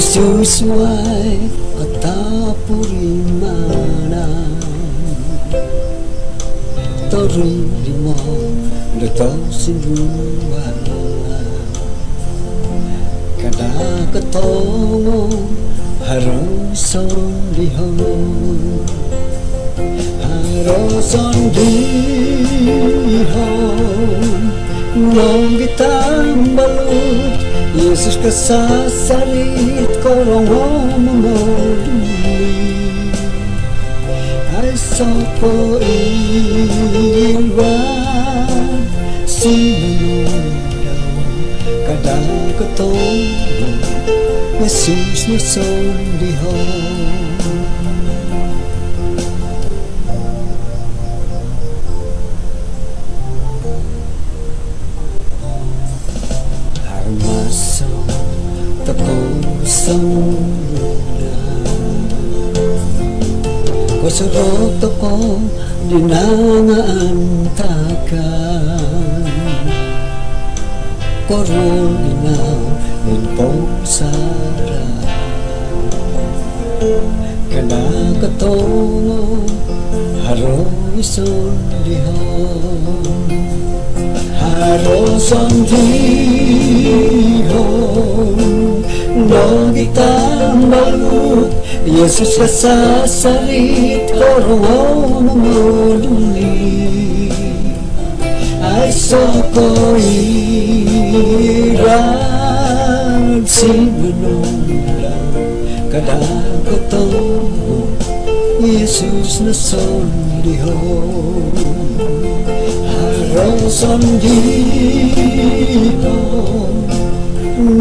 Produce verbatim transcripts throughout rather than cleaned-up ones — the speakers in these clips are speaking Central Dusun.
Yesus wai atapurimanan, torimo do tosinduan. Kada kotongo haro sondihon, haro sondihon nogi tambalut. Yesus kasasarit korongo momoduli. Aiso po iwad sinunudau, kada kotongo Yesus no sondihon. Harmaso tokou songunan, kosorou tokou di nangaantakan, koruol ginau di pomusarahan. Kada kotongo haro sondihon, haro sondihon nogi tambalut. Yesus kasasarit korongo momoduli. Aiso po iwad sinunudau, kada kotongo Yesus no sondihon. Haro sondihon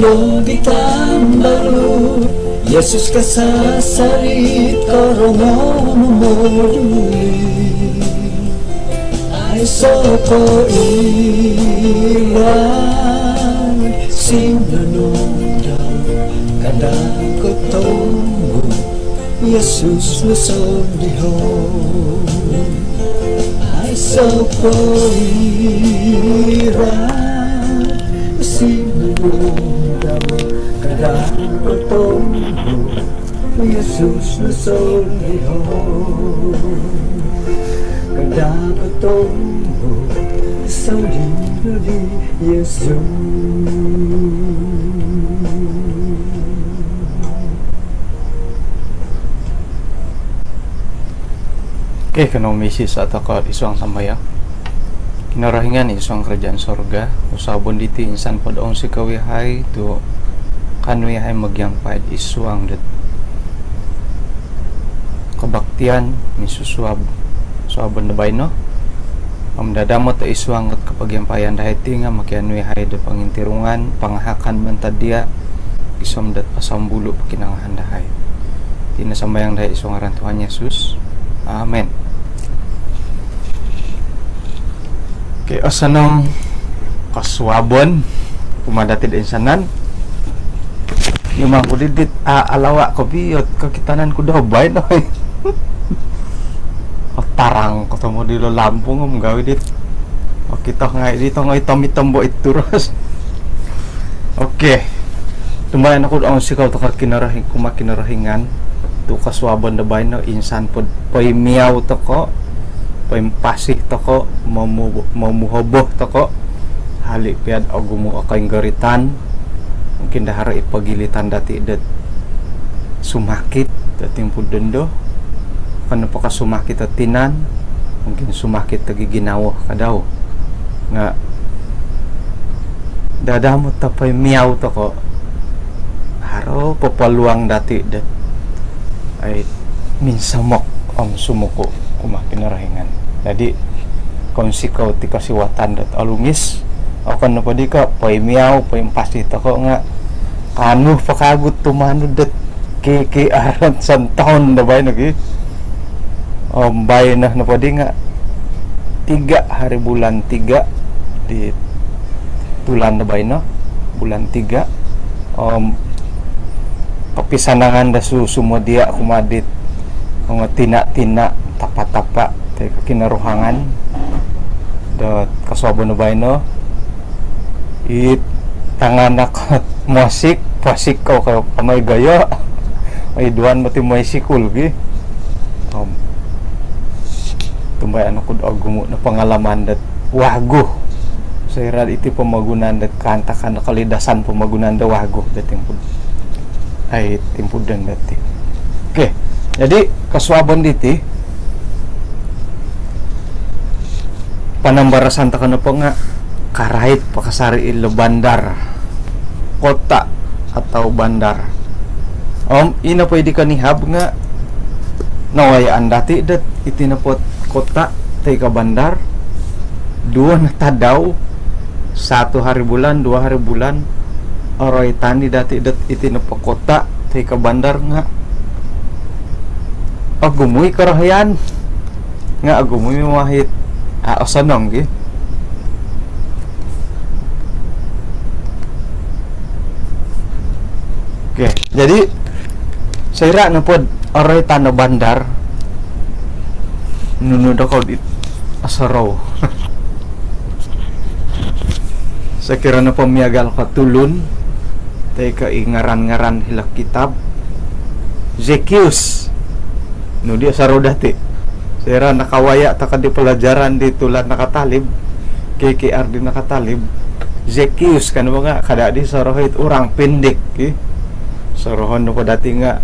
nogi tambalut. Yesus kasasarit korongo momoduli. Aiso po iwad sinunudau, kada kotongo Yesus no sondihon. Aiso po iwad sinunudau, kada kotongo Yesus no sondihon. Kada kotongo sondihon di Yesus. Okey, kanou misiso tokou id suang sambayang. Kinorohingan id suang kerajaan sorga, kosuabon diti insan po do onsikou yahai tu kaanu yahai mogiampai id suang dot kebaktian minsusuab suabon do baino. Om dadamot id suang dot kopogiampaian dahai ti nga mokianu yahai do pongintirungan, pangahakan mantad dia, gisom dot posombulu pokinongohan dahai. Iti no sambayang dahai id suang ngaran Tuhan Yesus. Amen. Okey, osonong kosuabon kumaa dati do insanan. Mimang ku didit, a, alawa kopio kokitanan ku do baino. Otarang ko tomod ilo lampung om gawi dit. Okito ngai di tongo itom-itom bo it turus. Okey. Tumbayaan oku do onsikou tokou Kinorohing, kumaa Kinorohingan tu kosuabon do baino insan po do poimiau tokou, poimpasi tokou, momu-, momuhobo tokou. Hali pia do ogumu o koinggoritan, mungkin do haro i pogilitan dati dot sumakit do timpu dondo. Okon nopo ko sumakit o tinan, mungkin sumakit o giginawo kadau. Nga dadamot o poimiau tokou, haro po peluang dati dot, ai, minsomok om sumuku kumaa Kinorohingan. Jadi, kounsikou ti kosiwatan dot olumis, okon nopo di ko poimiau, poimpasi tokou nga kaanu po kagu tumanud dot ki, ki arat santaun do baino ki. Om baino nopo di nga tiga hari bulan tiga di tulan do baino, bulan tiga. Om kopisanangan do su-, sumodia kumaa dit ongo tina-tina, tapa-tapa, toi ko kinoruhangan do kosuabon do baino. It tanganak mosik, Pasik ko, ko, kamai gaya. Ai, duan mati mai sikul gi. Om, tumbayaan oku do ogumu no pengalaman dot wagu. Soira iti pomogunan dot kaantakan, kolidasan pomogunan do wagu do timpu, ai, timpu dati. Okey, jadi kosuabon diti, panambarasan toko nopo nga karait po kasari ilo bandar, kota atau bandar. Om ino po idi konihab nga nawayaan dati dot iti nopo kota toi ko bandar, duo no tadau, satu hari bulan, dua hari bulan, oroitan i dati dot iti nopo kota toi ko bandar nga ogumu i korohian, nga ogumu i mamahi. A, osonong gi. Okey, jadi soira nopo do oroitan o bandar, nunu dokou dit osorou? Sokiro nopo miagal ko tulun toi ko i ngaran-ngaran hilo kitab, Zekius. Nu di osorou dati? Soira nakawaya toko di pelajaran di tulan nakatalib, K K R di nakatalib, Zekius kan, bo nga kada di soroho it orang pendek, ki. Sorohon nopo dati nga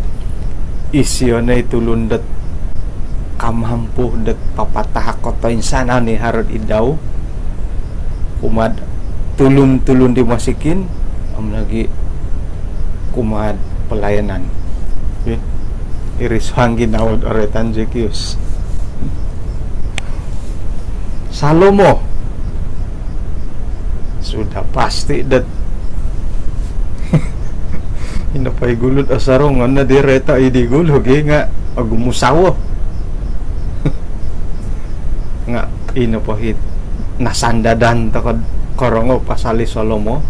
isio no i tulun dot kamampu dot papatahak o toinsanan i haro id dau kumaa tulun-tulun di mosikin, om nogi kumaa pelayanan. Okey. Iri suang ginawo do oroitan Zekius. Salomo. Sudah pasti dot ino po i gulu do osorou, nga nodi roito i di gulu gi nga ogumu sawo. Nga ino po it nasandadan toko do korongou pasal i Salomo,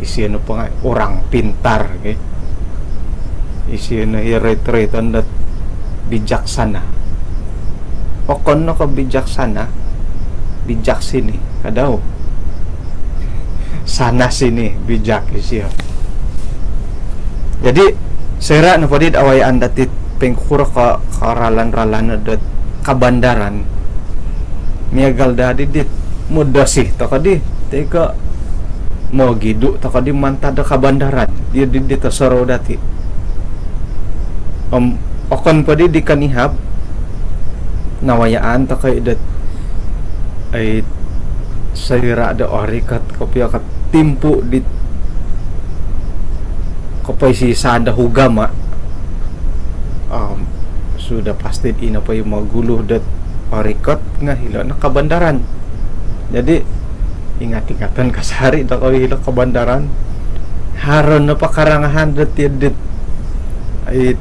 isio nopo nga orang pintar, okey. Isio no i roit-roiton dot bijaksana. Okon no ko bijaksana, bijak sini, ka dau. Sana sini, bijak isio. Jadi, soira nopo di do awayaan dati poingkukuro ko, ko ralan-ralan dot kabandaran, miagal daa di dit modosi toko di, toi ko mogidu toko di mantad do kabandaran, iri di dit osorou dati. Om okon po di di konihab, nawayaan toko i dot, ai, soira do orikot kopio ko timpu dit kopoisisaan do ugama, om sudah pasti ino po i mogulu dot orikot nga hilo no kabandaran. Jadi, ingat-ingatan kasari dokou hilo kabandaran. Haro nopo karangahan dot iri dit, ai,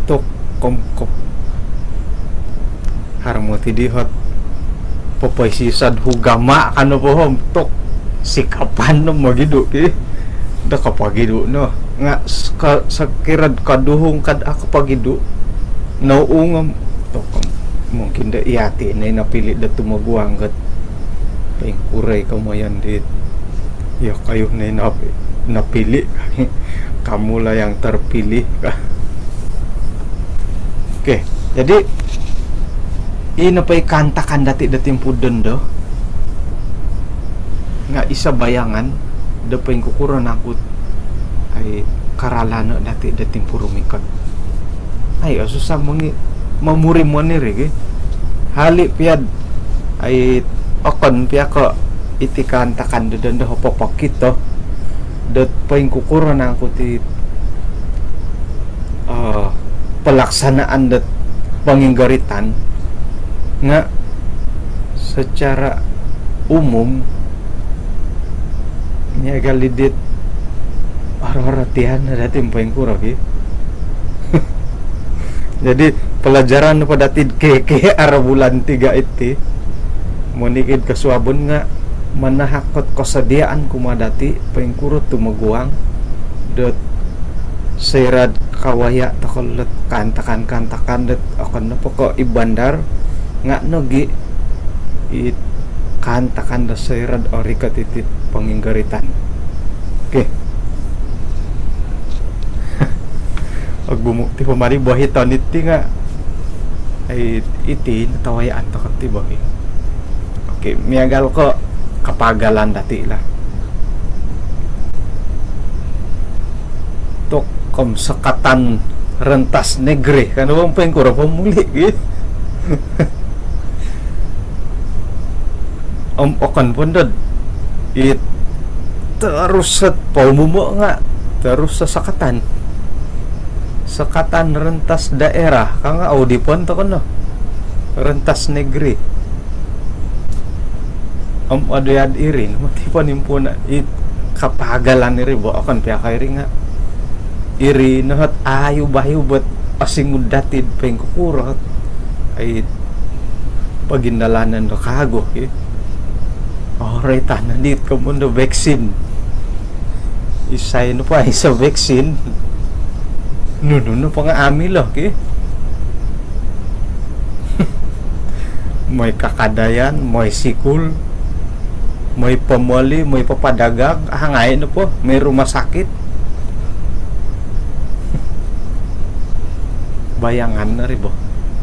tu kom, kom, haro moti di ot popoisisaan ugama, ka nopo, om tu sikapan no mogidu, ki. Do kopogidu no. Nga s-, ko-, sokiro do koduhung ka do a kopogidu, noungon om tu kom, mungkin do yati no i napili do tumoguang ka do poingkuro i komoyon di, iyokoyu no i napi-, napili. Kamulah yang terpilih. Okey, jadi ino po i kaantakan dati do timpu dondo nga iso bayangan do poingkukuro nangku, ai, karalano dati do timpu rumikot. Ai, osusah mongi-, momuri-muni ri gi. Hali pia do, ai, okon pia ko iti kaantakan do dondo popokito dot poingkukuro nangku ti, eh, pelaksanaan dot ponginggoritan nga secara umum miagal i dit oro-orotian no dati poingkuro, ki. Jadi, pelajaran nopo dati do K K R bulan tiga iti, monikid kosuabon nga manahak ot kosodiaan kumaa dati poingkuro tumoguang dot soira do kawaya toko dot kaantakan-kaantakan dot okon nopo ko i bandar, nga nogi i kaantakan do soira do orikot iti ponginggoritan. Okey. Ogumu' ti pomoribohi tonit ti nga'. Ai, iti no tawayaan toko' ti bohi. Okey, miagal ko' kapagalan dati' lah. Tok kom sekatan rentas negeri, kan, om poingkuro pomuli' gi. Om okon po nod it terus set poumumo' nga' terus sasakatan. Sekatan rentas daerah ka nga' au di pon toko' no. Rentas negeri. Om odu yad iri no moti ponimpuunan it kapagalan iri bo, okon pia ka iri nga' iri no hot ayub-ayub ot osingud dati'd poingkukuro hot ai pogindalanan do kagu ki. Oroitan no dit komoyon do vaksin. Isai nopo aiso vaksin, nunu nopo nga' amu' ilo ki. Moi kakadayan, moi sikul, moi pomoli, moi papadagang, ah, ngai' nopo, moi rumah sakit. Bayangan no ri bo.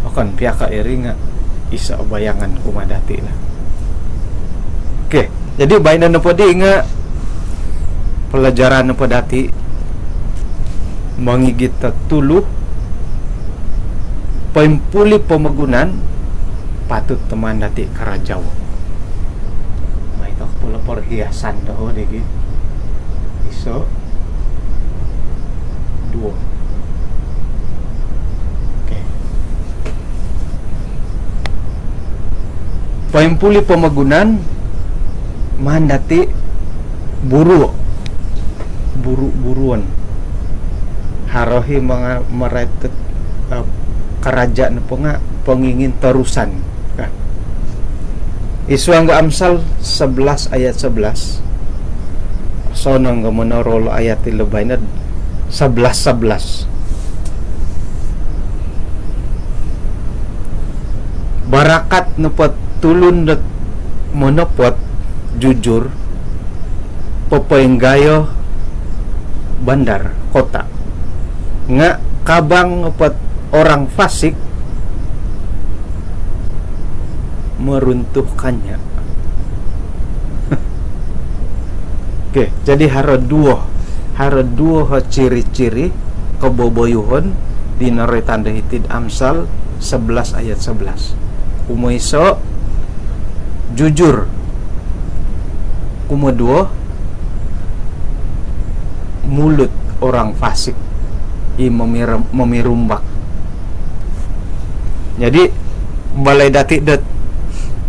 Okon pia ka iri nga' iso' bayangan kumaa dati' lah. Okey, jadi baino nopo di nga' pelajaran nopo dati' mongigit do tulu poimpuli' pomogunan patut do maan dati' karajao. Mai toko' pulo perhiasan doho' di gi. Iso', duo. Okey. Poimpuli' pomogunan, maan dati' buru. Buru-buruon. Haro i manga marait, eh, karaja' nopo nga' pongingin torusan. Nah. Id suang do Amsal sebelas ayat sebelas. Sonong ga monorol ayat ilo baino'd sebelas sebelas. Barakat nopo't tulun dot monopot jujur, popoinggayo bandar, kota. Nga' kabang nopo't orang fasik meruntuhkannya. Okey, jadi haro duo. Haro duo o ciri-ciri koboboyuhon di noroitan do hiti'd Amsal sebelas ayat sebelas. Kumoiso, jujur. Kumoduo, mulut orang fasik i momirum-, momirumbak. Jadi, balai dati' dot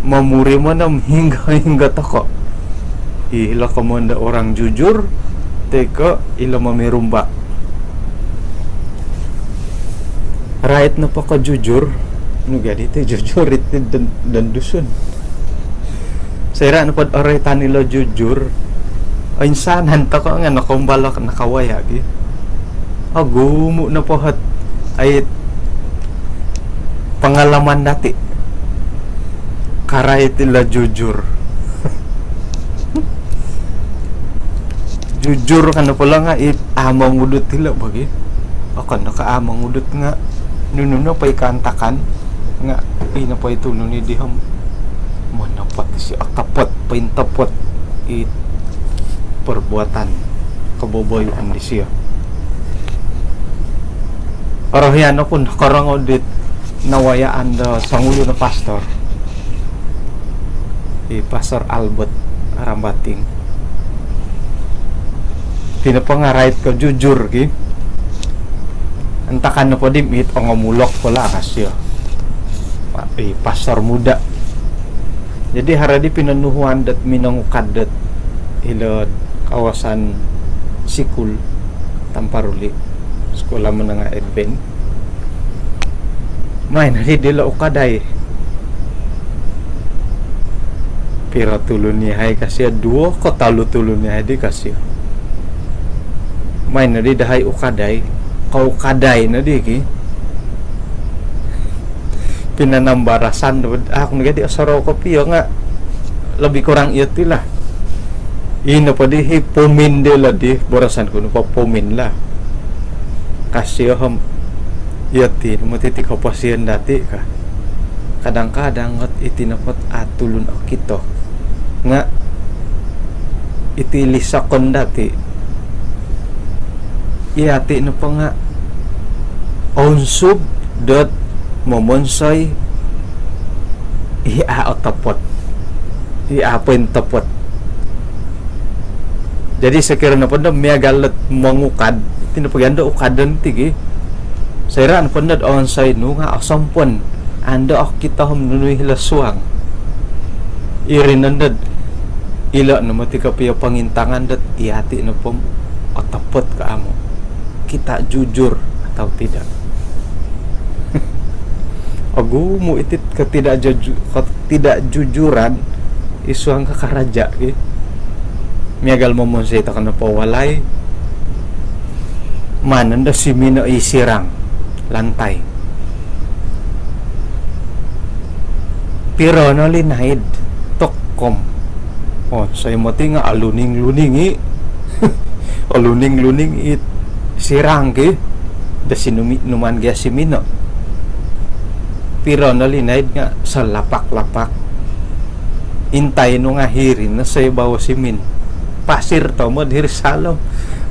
momuriman om hinggo-hinggo toko'. Ilo komoyon do orang jujur, toi ko' ilo momirumbak. Rait nopo ko jujur, nu gadi ti jujur iti don, don Dusun. Soira' nopo'd oroitan ilo jujur, oinsanan toko' nga' nokoumbal o nakawaya' gi. Ogumu' nopo hot ai pangalaman dati' karait ilo jujur. Jujur ka nopo lo nga' it a' mongudut ilo bo gi. Okon no ko' a' mongudut nga' nunu nopo i kaantakan nga' i nopo i tulun i di om monopot isio, otopot, pointopot i perbuatan koboboyuhon disio. Orohian oku nokorongou dit nawayaan do songulun o pastor, i Pastor Albert Arambating. Iti nopo nga' rait ko jujur ki. Antakan nopo di miit ongomulok po lah ka sio. I pastor muda. Jadi haro di pinonuhuan dot minongukad dot hilo'd kawasan sikul Tamparuli, Sekolah Menengah Advent. Mai nodi dilo ukadai. Piro tulun yahai ka sio, duo ko tolu tulun yahai di ka sio. Mai nodi dahai ukadai, koukadai nodi ki. Pinanambarasan do, ah, aku nogi di osorou kopio nga' lebih kurang iyo ti lah. Ino po di hi pumin di lah di, borosan ku nopo pumin lah. Rasio om, iyo ti no moti ti koposion dati ka. Kadang-kadang ot iti nopo ot tulun okito nga iti lisokon dati. Iyati nopo nga ounsub dot momonsoi i a otopot, i a pointopot. Jadi sokiro nopo do miagal dot mongukad, iti nopo gia do ukadon ti gi. Soira nopo dot onsoi nu nga osompon, au do okito om nunu i hilo suang. Iri nondo dot ilo no moti kopio pongintangan dot iyati nopo om otopot ko amu. Kita jujur atau tidak. Ogumu iti ketidakjuju-, ketidakjujuran id suang kakaraja ki. Miagal momonsoi toko nopo walai, maan nondo simino i sirang lantai. Piro no linaid, tokom. Onsoi moti nga oluning-luning i. Oluning-luning i sirang ki. Do sinumi-, numaan gia simino. Piro no linaid nga solapak-lapak. Intai nu nga hiri no soi bawo simin. Pasir tomod hiri saalom.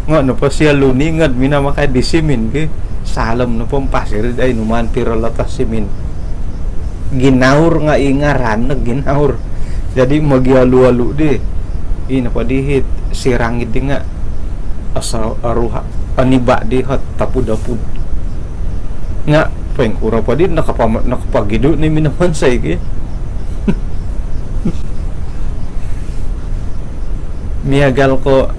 Nga nopo sio luning dot minamakai di simin ki. Saalom nopo om pasir dai, numaan piro lotos simin. Ginaur nga i ngaran no ginaur. Jadi mogiolu-olu di. I nopo di hit sirang di nga oso-, oruha, oniba di hot tapud-apud. Nga poingkuro po di nakapa-, nakapagidu ni minomonsoi ki. Miagal ko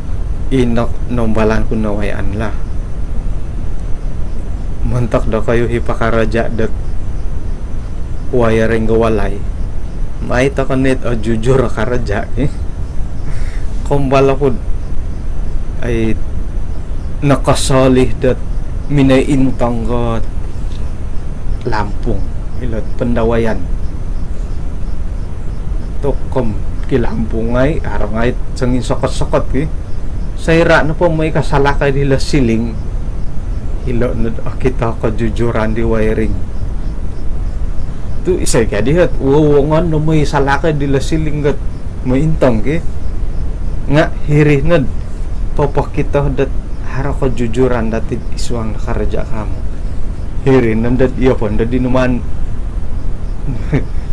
i noumbalan ku nawayaan lah. Montok dokoyu i pakaraja dot wiring do walai, mai toko no it ojujur o karaja ki. Koumbal oku dot ai nokosolih dot minoi intong ko lampung ilo pendawaian. Tokom ki lampung ngai, haro ngai songinsokot-sokot ki. Soira nopo moi kasalakai dilo siling, ilo no dot okito kejujuran di wiring. Tu isai ka di hot wowongon no moi salakai dilo siling dot moi intong ki. Nga hiri no dot popokito dot haro kejujuran dati id suang do karaja ko amu. Hiri no dot iyo po no di numaan,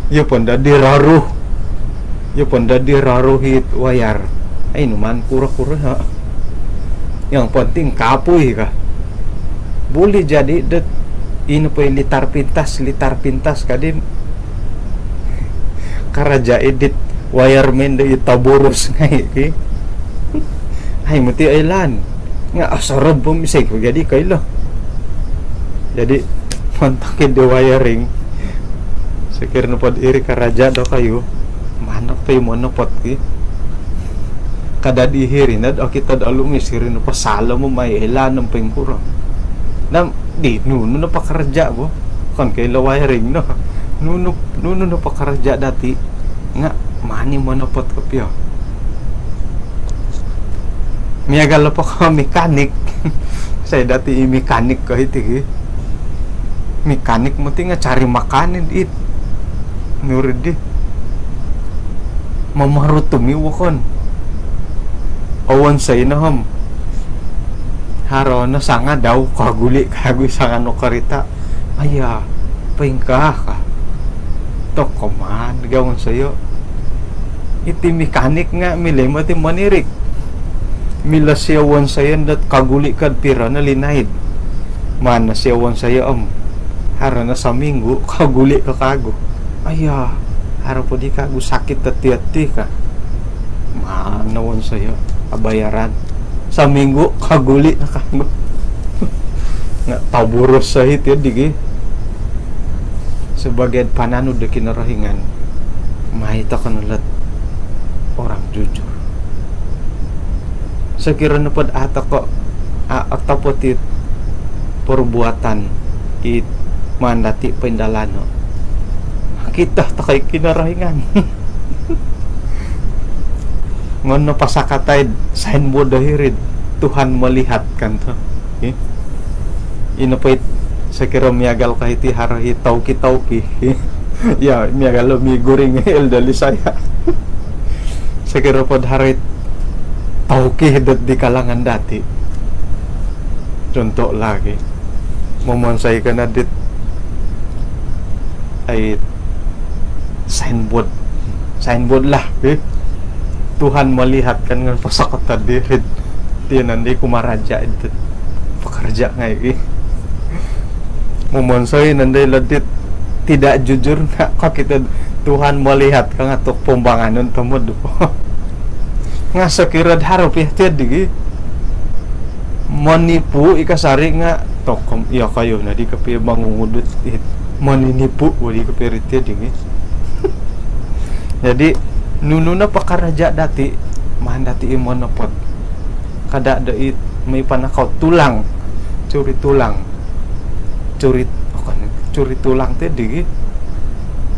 iyo po no di raruh. Iyo po no di raruh it wayar. Ai numaan kuro-kuro ha. Yang penting kapui ka. Buli jadi dot ino po i litar pintas, litar pintas ka di karaja i dit wireman do i toburus ngai ki. Ai moti oilaan. Nga osorob po om isai ko jadi koilo. Jadi montok i di wiring. Sokiro nopo dot iri karaja dokoyu, maan no kopio monopot ki. Kada di hiri no dot okito dot olumis, hiri nopo saalom om ai oilaan om poingkuro. Nah, di nunu nopo karaja bo. Okon ko ilo wiring no. Nunu, nunu nopo karaja dati nga maan i monopot kopio. Miagal nopo ko mekanik. Isai dati i mekanik ko hiti ki. Mekanik moti nga cari makan it nuri di. Momorutum i wokon. Owonsoi no om haro no sangadau koguli kagu i sanga no karita. Aya, poingkaa ka. Tokoman ga wonsoyo. Iti mekanik nga milo moti monirik. Milo sio wonsoyon dot koguli ko dot piro no linaid. Maan no sio wonsoyo om haro no sominggu koguli ko kagu. Aya, haro po di kagu sakit dot iti ka. Maan no wonsoyo, abayaran. Sominggu koguli no kagu. Nga toburus sahit iyo di gi. Sebagai pananud do Kinorohingan, mai toko no lot orang jujur. Sokiro nopo dot a toko, a, otopot it perbuatan it maan dati poindalano, okito toko i Kinorohingan. Nga nung pasakatai signboard do hiri dot Tuhan melihat kan tu. Okey. Ino po it, sokiro miagal ko hiti haro i tauki-tauki. Ya, miagal lo miguring el dali saya. Sokiro pod haro i tauki dot di kalangan dati. Contoh lagi. Momonsoi ko no dit, ai, signboard. Signboard lah, eh. Tuhan melihat kan, nga posok ko tadi, rit. Tiyo nondo i kumaraja dit pekerja ngai, eh. Momonsoi nondo ilo dit tidak jujur, nga kokito Tuhan melihat ka nga tu pombanganon tomod po. Nga sokiro do haro po i tiyo di gi monipu i kasari nga tokom, iya kayo no di kopio mongungudut it. Moninipu bo di kopio ri tiyo di gi. Jadi, nunu no pakaraja dati, maan dati i monopot. Kada do it, mai panakau tulang. Curi tulang. Curi, okon, curi tulang tiyo di gi.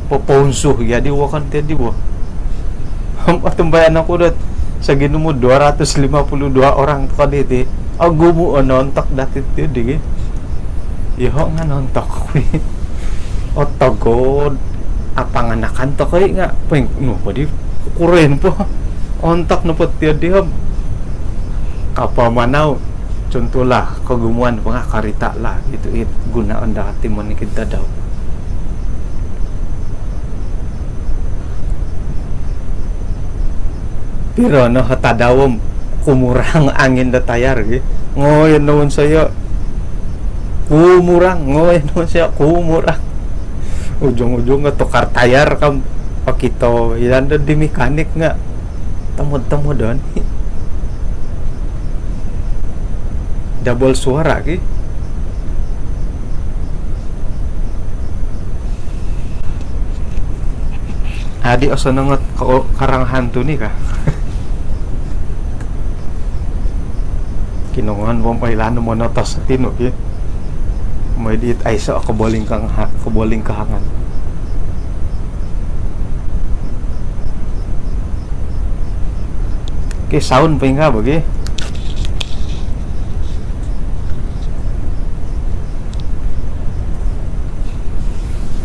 Popounsuh, jadi wokon tiyo di bo. Om otumbayaan oku dot, soginumu dua ratus lima puluh dua orang toko diti, ogumu o noontok dati tiyo di gi. Yoho nga noontok. Otogod, apanganakan toko i nga, peng, nu po di, kukuroin po. Ontok nopo tiyo di om. Kapamanau, contoh lah, kogumuan po nga karita lah, itu it gunoon dati monikid tadau. Piro no o tadau om kumurang angin do tayar gi. Ngoyon no wonsoyo kumurang, ngoyon no wonsoyo kumurang. Ujung-ujung nga tukar tayar kam. Okito i nondo di mekanik nga tomod-tomodon. Double suara ki. Adi osonong ot ko-, karang hantu ni ka. Kinongohon po om oilaan no monotos tinu ki. Mooi dit aiso kobolingkaha-, kobolingkahangan. Okey, sound po ingkaa bo gi.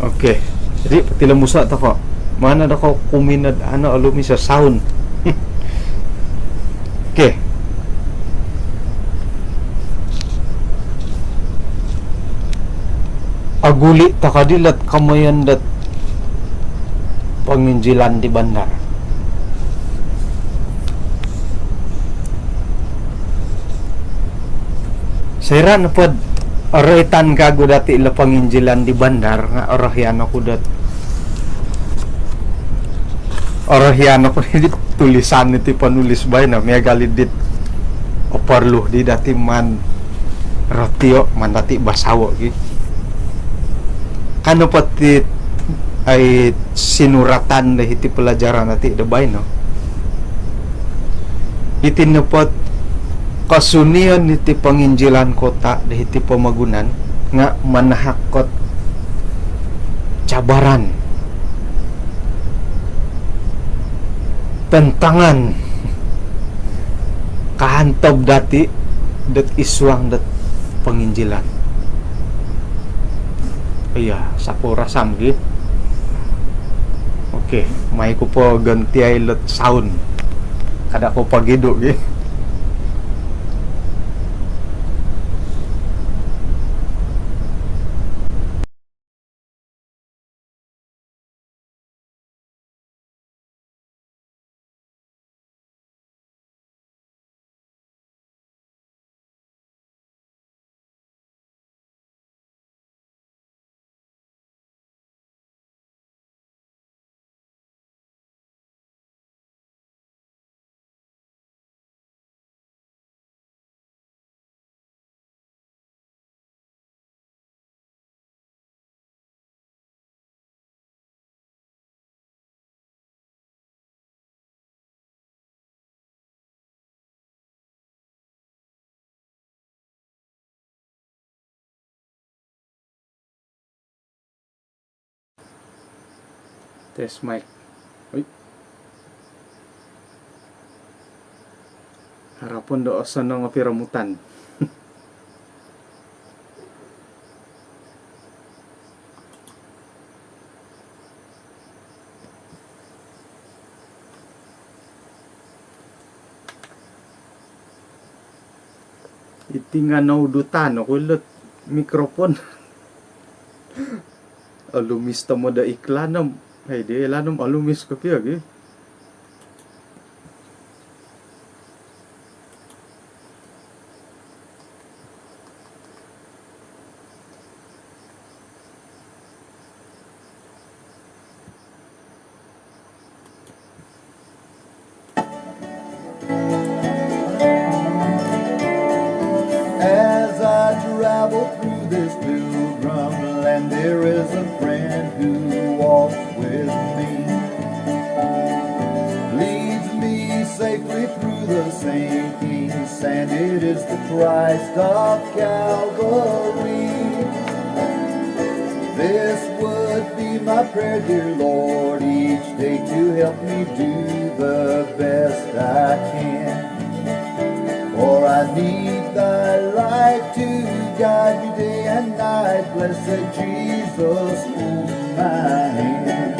Okey. Jadi, potilombuso toko. Maan do kou kuminod, anu, olumis o sound. Okey. Oguli toko dilo ot komoyon dot ponginjilan di bandar. Soira nopo do oroitan kagu dati ilo ponginjilan di bandar, nga orohian oku dot, orohian oku di tulisan iti ponulis baino, miagal i dit oporlu di dati maan rotio, maan dati basao gi. Ka nopo ti, ai, sinuratan do hiti pelajaran dati do baino. Iti nopo ot kosunion iti ponginjilan kota do hiti pomogunan nga manahak ot cabaran, tantangan, kaantob dati dot id suang dot ponginjilan. Iya, sapu rasam gi. Okey, mai ku po gantiai ilo ot sound. Kada ku po gidu gi. Test mic. Oi. Harapon do osonong o piromutan. Iti nga noudutan oku ilot mikrofon. Olumis tomod do iklan om. Hai di iklan om olumis kopio gi. As I travel through this pilgrim land, there is a friend who walks with me, leads me safely through the sinking sand. It is the Christ of Calvary. This would be my prayer, dear Lord, each day to help me do the best I can. For I need thy light to guide me day and night. Blessed Jesus, hold my hand.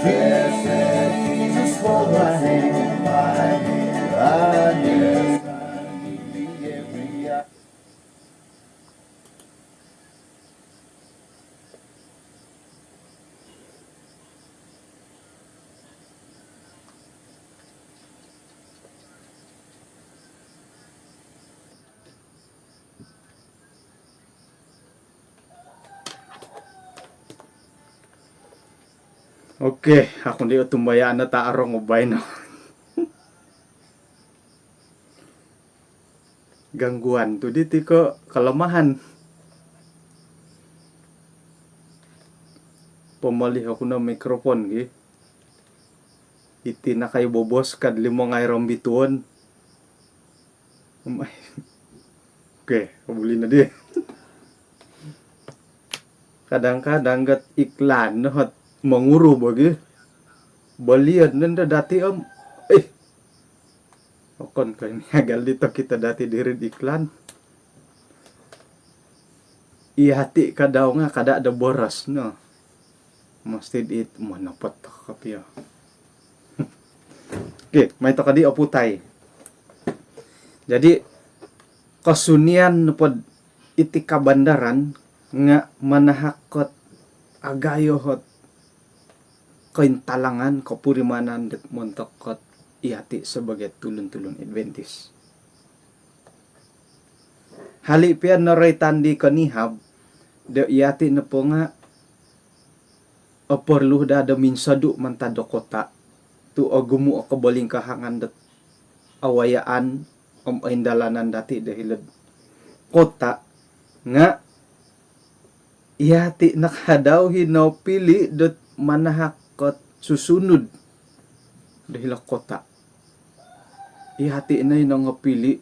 Blessed Jesus, hold my hand. I need thee every hour. Oke, aku ndi otumbayaan no ta arong obai no. Gangguan tu diti ko kelemahan. Pomolih oku no mikrofon gi. Iti nakai bobos kad limo ngai rombituon. Oke, buli no di. Kadang-kadang gat iklan no hot monguru bagi. Bolion nenda dati om. Eh. Okon ko miagal di tokito dati diri iklan. Iyati kadau nga kada do boros no. Mesti di monopot toko kopio. Oke, mai toko di oputai. Jadi, kosunian nopod iti kabandaran nga manahak kot agayo hot kointalangan, kopurimanan dot montok kot iyati sebagai tulun-tulun Adventist. Hali pia noroitan di konihab do iyati nopo nga oporlu daa do minsodu mantad do kota tu ogumu o kobolingkahangan dot awayaan om oindalanan dati do hilo'd kota nga iyati nakadau hi nopili dot manahak kot susunud do hilo kota. Iyati no i nongopili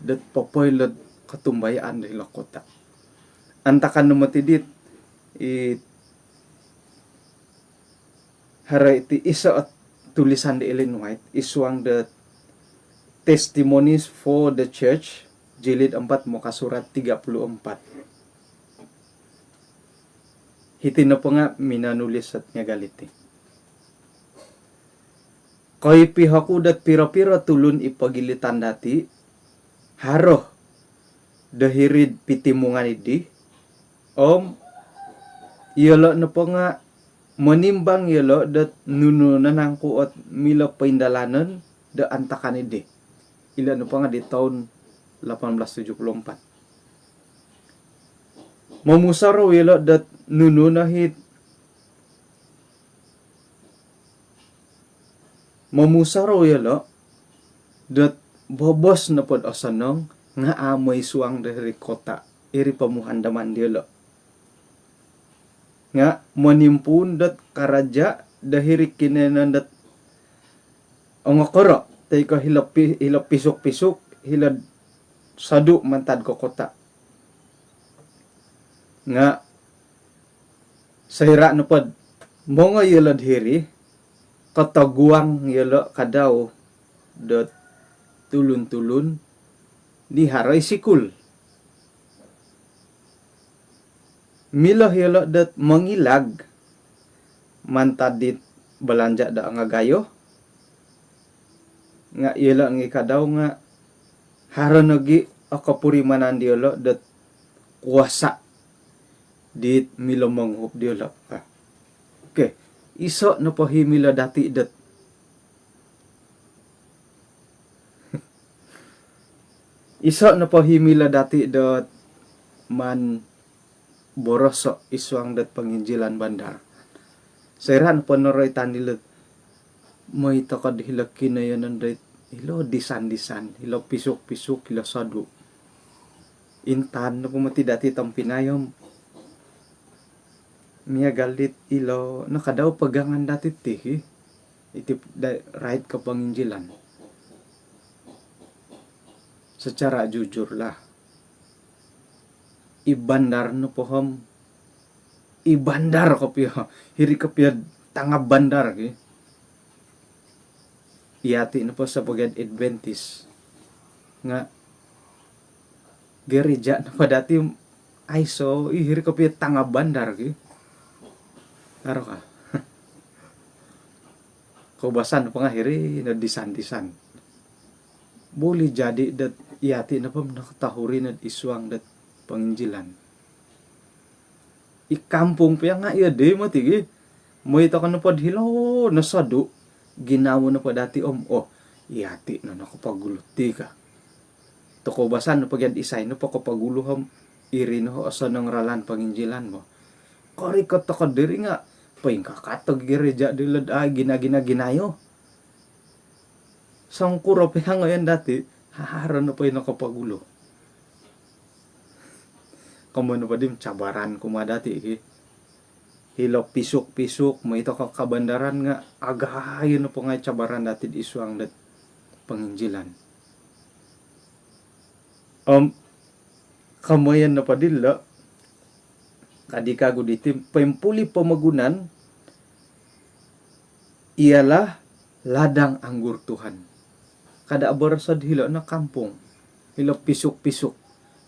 dot popoilo'd kotumbayaan do hilo kota. Antakan no moti dit i haro iti iso tulisan di Ellen White id suang the Testimonies for the Church, jilid empat, muka surat tiga puluh empat. Hiti nopo nga minonulis ot miagal iti. Koipi oku dot piro-piro tulun i pogilitan dati haro do hiri'd pitimungan idi, om iyolo nopo nga monimbang iyolo dot nunu no nangku ot milo poindalanon do antakan idi. Ilo nopo nga di toun lapan belas tujuh puluh empat. Momusorou iyolo dot nunu no hit Momusorou iyolo dot bobos nopod osonong nga amu i suang do hiri kota, iri pomuhandaman diolo. Nga monimpuun dot karaja do hiri kinoiyonon dot ongokoro toi ko hilo pi-, hilo pisuk-pisuk, hilo sodu mantad ko kota. Nga soira nopod mongoi iyolo'd hiri, kotoguang iyolo kadau dot tulun-tulun di haro i sikul. Milo iyolo dot mongilag mantad dit balanja do angagayo, nga iyolo ngi kadau nga Haro nogi o kopurimanan diolo dot kuasa dit milo monguhup diolo. Ah. Okey, iso nopo i milo dati dot iso nopo i milo dati dot maan boroso id suang dot ponginjilan bandar. Soira nopo noroitan dilo, mooi toko do hilo kinoyonon doid hilo disan-disan, hilo pisuk-pisuk, hilo sodu. Intangan nopo moti dati tompinai om miagal dit ilo no kadau pegangan dati ti, iti daa roitan koponginjilan. Secara jujurlah, i bandar nopo om, i bandar kopio, hiri kopio tanga bandar ki. Yati nopo sebagai Adventist nga gereja nopo dati aiso, i hiri kopio tanga bandar ki. Aro ka. Koubasan nopo nga hiri no disan-disan. Boleh jadi dot yati nopo om nakatahuri no id suang dot ponginjilan. I kampung pia nga iya di moti gi. Mooi toko nopo do hilo no sodu, ginawo nopo dati om, oh, yati no nokopogulu ti ka. Tokoubasan nopo gia isai nopo kopogulu om iri no osonong ralan ponginjilan bo. Korikot toko diri nga poingkakat o gereja dilo daa gina-gina ginayo. Songkuro pia ngoyon dati, haro nopo i nokopogulu. Komoyon nopo di om cabaran kumaa dati ki. Hilo pisuk-pisuk, mooi toko kabandaran nga agayo nopo ngai cabaran dati id suang dot ponginjilan. Om komoyon nopo dilo, kadi kagu diti, poimpuli pomogunan ialah ladang anggur Tuhan. Kada boroso do hilo no kampung, hilo pisuk-pisuk,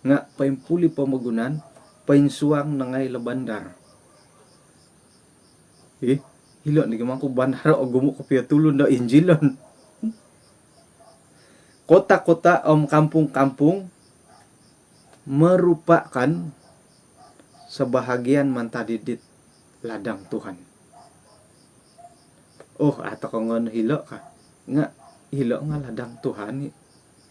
nga poimpuli pomogunan, poinsuang no ngai lo bandar. Ih, hilo nogi mangku bandar, ogumu kopio tulun do injilon. Kota-kota om kampung-kampung merupakan sebahagian mantad id dit ladang Tuhan. Oh, atau ko ngoyon hilo ka. Nga hilo nga ladang Tuhan i.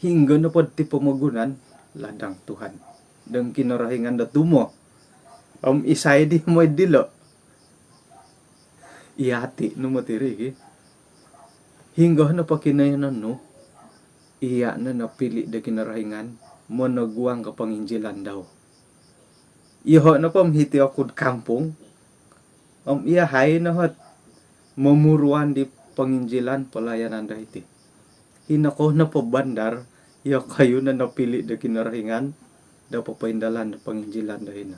Hinggo nopo diti pomogunan, ladang Tuhan. Dong Kinorohingan do tumo. Om isai di mooi dilo? Yati no moti iri ki. Hinggo nopo kinoyonon nu, iya no nopili do Kinorohingan monoguang koponginjilan dau. Yoho nopo om hiti oku'd kampung, om iyahai no ot momuruan di ponginjilan pelayanan do hiti. Hino kou nopo bandar, yokoyu no nopili do Kinorohingan do popoindalan do ponginjilan do hino.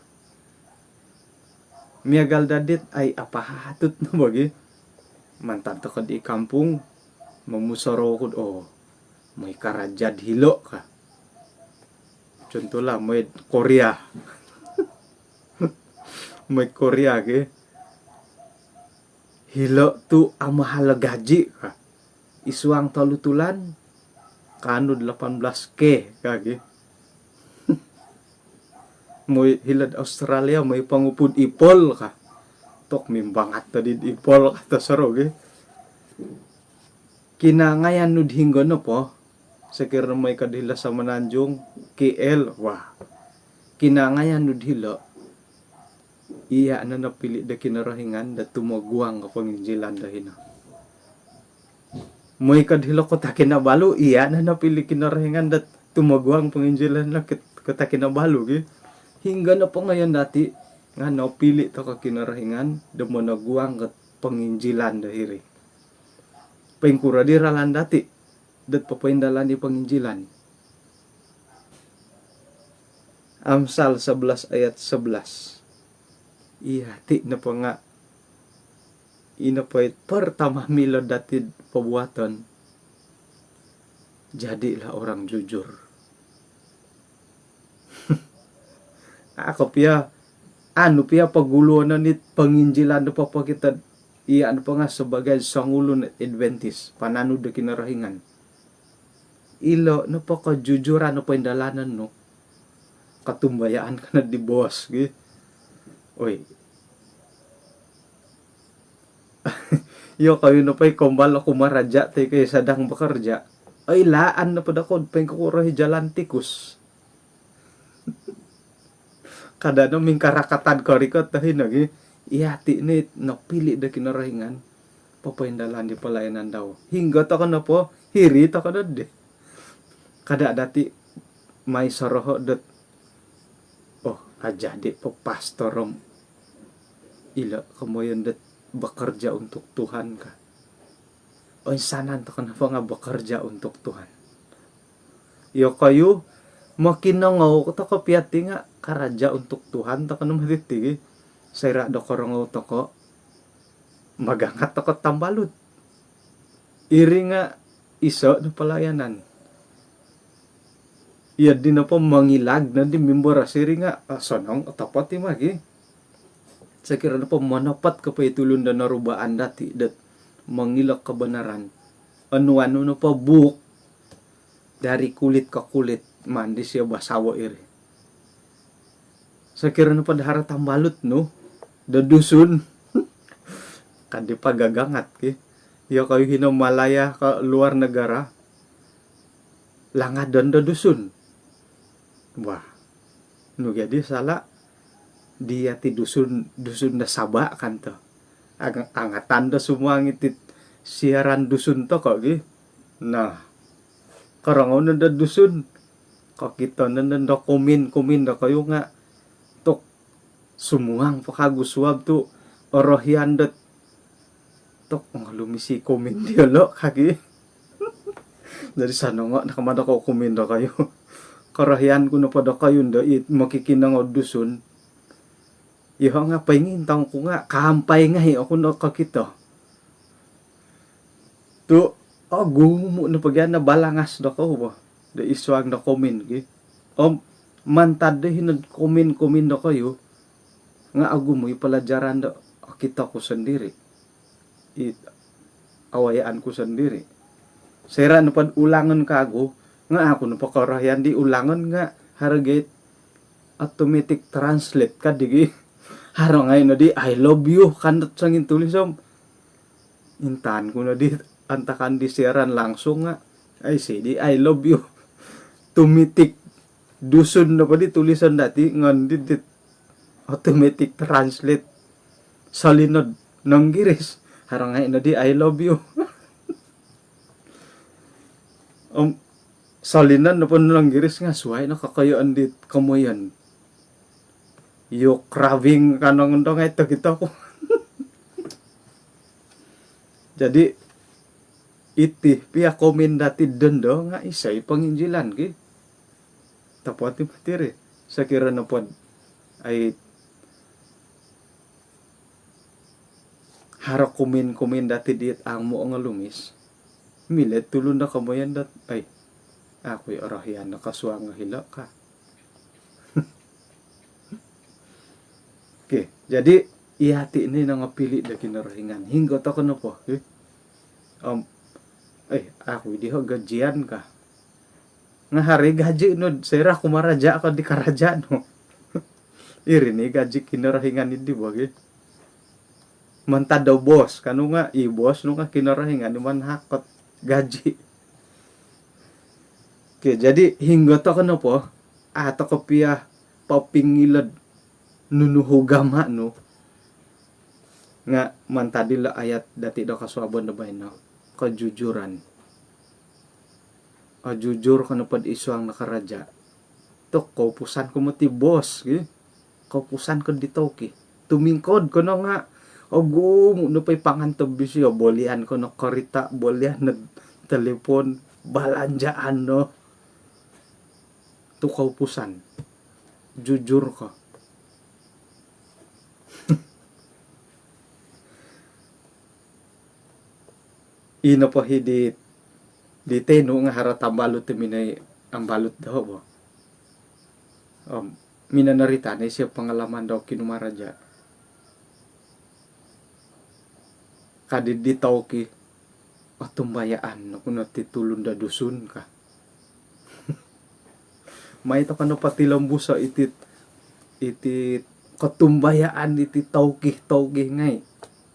Miagal daa dit ai apatut no bo gi. Mantad toko di kampung, momusorou oku'd, oh, mooi karaja'd hilo ka. Contohlah, mooi Korea. Mooi Korea ki. Hilo tu amahal gaji ka. Id suang tolu tulan, kaanu lapan belas K ka gi. Mooi hilo'd Australia, mooi pongupud Apple ka. Tok mimbangat tadi Apple ka, tosoro gi. Kinangayan nu'd hinggo nopo, sokiro mooi ko'd hilo Semenanjung, K L, wah. Kinangayan nu'd hilo, iya no nopili do Kinorohingan do tumoguang koponginjilan do hino. Mooi ko'd hilo Kota Kinabalu, iya no nopili Kinorohingan do tumoguang ponginjilan do Kot-, Kota Kinabalu gi. Hinggo nopo ngoyon dati nga nopili toko Kinorohingan do monoguang koponginjilan do hiri. Poingkuro di ralan dati dot popoindalan di ponginjilan? Amsal sebelas ayat sebelas. Iya, ti nopo nga, ino po it pertama milo dati'd perbuatan, jadilah orang jujur. Aku pia, anu pia poguluon no nit ponginjilan do popokito, iya nopo nga sebagai songulun Adventist, pananud do Kinorohingan. Ilo nopo kejujuran nopo indalanan nu, kotumbayaan ko no di bos gi. Oi. Iyokoyu nopo i kombal oku maraja toi ko i sedang bekerja. Oi, laan nopo dokou poingkukuro i jalan tikus. Kada no mingkarakatan korikot do hino gi. Iyati no i nopili do Kinorohingan popoindalan di pelayanan dau. Hinggo toko nopo, hiri toko nodi. Kada dati mai soroho dot, oh, ajadi po pastor om ilo komoyon dot bekerja untuk Tuhan ka. Oinsanan toko nopo nga bekerja untuk Tuhan. Iyokoyu, mokinongou toko pia ti nga karaja untuk Tuhan toko no moti ti. Soira do korongou toko, magangat toko tambalut. Iri nga iso no pelayanan. Iyo di nopo mongilag nodi mimboros iri nga, ah, osonong, otopot i magi. Sokiro nopo monopot ko po i tulun do norubaan dati dot mongilo kebenaran, onuan nu nopo buuk dari kulit ke kulit, maan disio basawo iri. Sokiro nopo do haro tambalut nu do Dusun, kada pagagangat ki. Iyokoyu hino Malaya ko luar negara, langadon do Dusun. Wah, nu jadi sala, dia ti Dusun, Dusun do Sabah kan to. Ang-, angatan do sumuang iti siaran Dusun toko gi. Nah, korongou no do Dusun, kokito no do kumin-kumin dokoyu nga tuk sumuang po kagu suab tu orohian dot tuk ngolumis i kumin diolo kagi. Jadi sonongo no kama dokou kumin dokoyu. Korohian ku nopo dokoyu ndo i mokikinongou Dusun. Iyoho nga poingintong ku nga kaampai ngai oku no kokito. Tu ogumu nopo gia no balangas dokou bo do id suang do kumin gi. Om mantad do hino kumin-kumin dokoyu nga ogumu i pelajaran do okito ku sendiri, i awayaan ku sendiri. Soira nopo do ulangon kagu nga, aku nopo korohian di ulangon nga haro gia i automatic translate ka digi. Haro ngai nodi "I love you" kan dot songintulis om intangan ku nodi antakan di siaran langsung nga, ai, isi di "I love you". Tumitik Dusun nopo di tulisan dati, ngan di dit automatic translate. Solino do Inggiris, haro ngai nodi "I love you". Om solino nopo do Inggiris nga suai no kokoyoon dit komoyon. You're craving kanong ndo ngai tokito ku. Jadi iti pia kumin dati dondo nga iso i penginjilan ki. Topot i moti ri. Sokiro nopo do ai haro kumin-kumin dati dit amu ongolumis, milo tulun do komoyon dot, ai, aku i orohian do kosuang hilo ka. Okey, jadi iyati no i nongopili do Kinorohingan. Hinggo toko nopo, eh? Om, eh, aku i diho gajian ka. Nga haro i gaji nu, soira kumaraja ko di karaja nu. Iri no i gaji Kinorohingan di bo gi. Mantad do bos, kanu nga i bos nu nga Kinorohingan i manahak ko gaji. Okey, jadi hinggo toko nopo, a toko pia popingilo do nunu ugama nu, nga mantad ilo ayat dati do kosuabon do baino, kejujuran. Ojujur ko nopo do id suang do karaja, tu koupusan ko moti bos ki. Koupusan ko di tauki. Tumingkod ko no nga ogumu nopo i pangan tobisi, o, bolian ko no korita, bolian no telefon, balanjaan no. Tu koupusan. Jujur ko. Ino po hi di, di tenu nga haro tambalut ti minoi ambalut doho bo. Om minonorita no isio pengalaman dau kinumaraja. Kadi di tauki, otumbayaan oku no ti tulun do Dusun ka. Mai toko no potilombuso iti, iti kotumbayaan iti tauki-tauki ngai.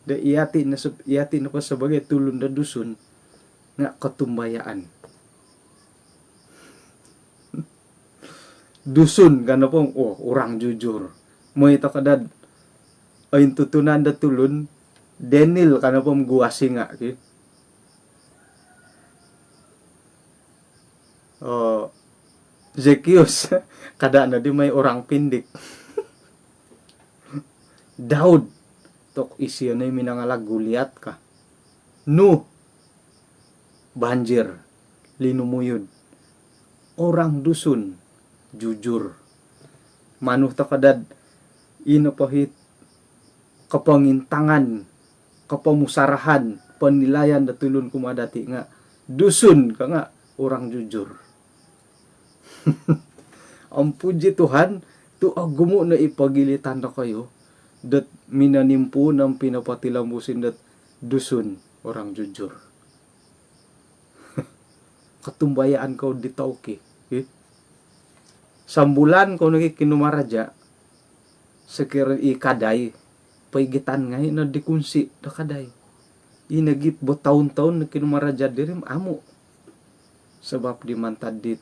Do iyati no seb-, iyati nopo sebagai tulun do Dusun nga kotumbayaan. Dusun ka nopo, oh, orang jujur. Moi toko dad ointutunan do tulun, Daniel ka nopo gua singa ki. Oh, Zekius, kada no di mai orang pindik. Daud, tok isio no i minangalag Goliat ka. Nuh, banjir, linumuyud. Orang Dusun, jujur. Manu toko dad ino pohit kopongintangan, kopomusarahan, penilaian do tulun kumaa dati nga Dusun ka nga orang jujur. Om puji Tuhan, tu ogumu no i pogilitan dokoyu dot minonimpuun om pinopotilombus dot Dusun, orang jujur. Kotumbayaan kou di tauki, eh. Sambulan kou nogi kinumaraja, sokiro i kadai, poigitan ngai no di kunsi do kadai. I nogi bataun-taun no kinumaraja diri om amu. Sabab di mantad di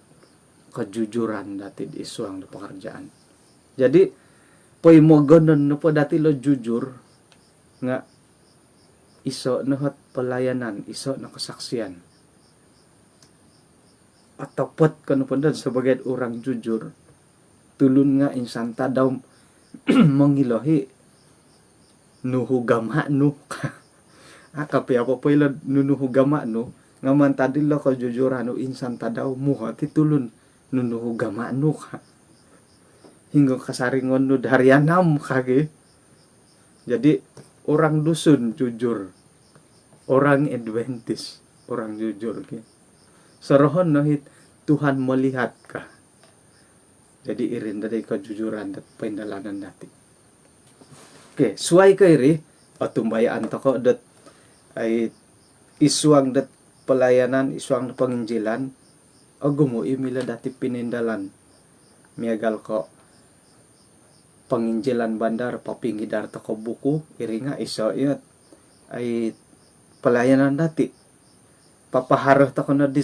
kejujuran dati di suang do pekerjaan. Jadi, poimogonon nopo dati lo jujur, nga iso no ot pelayanan, iso no kesaksian. Otopot ko nopo dot sebagai orang jujur, tulun nga insan tadau mongilohi nuhu gama nu. Aka pia popoilo nunu hu gama nu, nga mantad dilo kejujuran nu insan tadau muhot i tulun nunu hu gama nu ka. Hinggo kasaringon nu dari anam ka ki. Jadi, orang Dusun jujur, orang Adventist orang jujur ki. Sorohon no hit Tuhan melihat ka. Jadi, iri no dadi kejujuran dot poindalanon dati. Okey, suai ko iri, otumbayaan toko dot, ai, isuang dot pelayanan, isuang dot penginjilan, ogumu i milo dati pinindalan. Miagal ko penginjilan bandar, papingidar toko buku, iri nga iso i ot, ai, pelayanan dati. Papaharo toko no di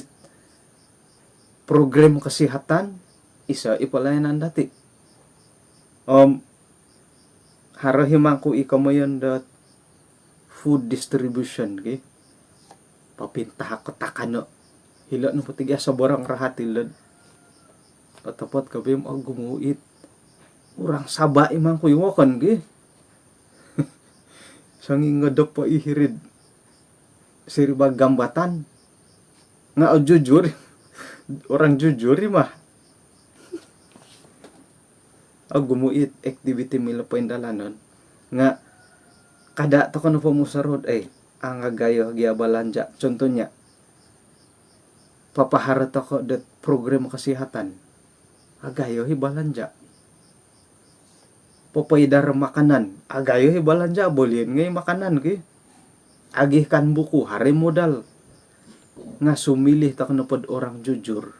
program kesihatan, iso i pelayanan dati. Om, haro himangku i komoyon dot food distribution ki. Papintahak ko takano. Hilo nopo tiga soborong rahat ilo. Otopot ko bim ogumu it. Orang Sabah imangku i wokon ki. Songingodop po i hiri'd siriba gambatan. Nga o jujur. Orang jujur i mah. Ogumu it aktiviti milo poindalanon. Nga kada toko no pomusorou, eh, angagayo gia balanja. Contohnya, papaharo toko dot program kesihatan. Agayo i balanja. Popoidar makanan. Agayo i balanja, bolion ngai makanan ki. Agihkan buku, haro i modal. Nga sumilih toko nopo dot orang jujur,